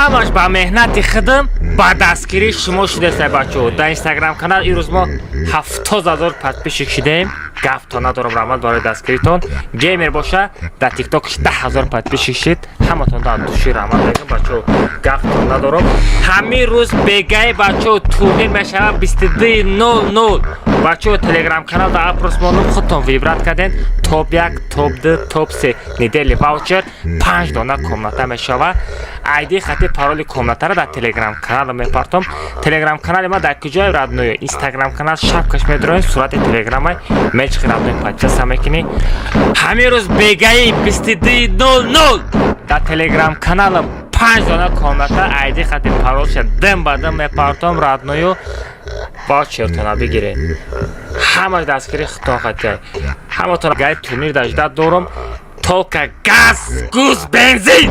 Ҳамаш ба меҳнати худам, ба дастгирии шумо шудеста, бачаҳо. Дар Инстаграм канал имрӯз мо 70 000 подписчик шидаем. Гафто надорам, раҳмат барои дастгиритон. Геймер боша, дар Тиктокш 10 000 подписчик шид. Ҳаматон дар души раҳмат мегӯям, бачаҳо, гафто надорам. Ҳамин рӯз бегаи, бачаҳо, турнир мешавад 22:00. Бачаҳо, Телеграм канал дар опрос мондум, худтон выбрать карден: топ як, топ ду, топ се, недели ваучер, панҷ дона комната мешавад. Айди хати пароли комнатаро дар Телеграм канал мепартом. Телеграм канали ма дар куҷое, родной? Инстаграм канал шапкаш медроем, сурати Телеграмай мечхи, родной, подписаться мекунӣ. Ҳамин рӯз бегаи 22:00 дар Телеграм каналам панҷ дона комната, айди хати паролша дим ба дим мепартом, родной, ваучертона бигиред. Ҳамаш дастгири худтон хатиай. Ҳаматон гай турнир да ждать дорум. Только газ, гуз, бензин.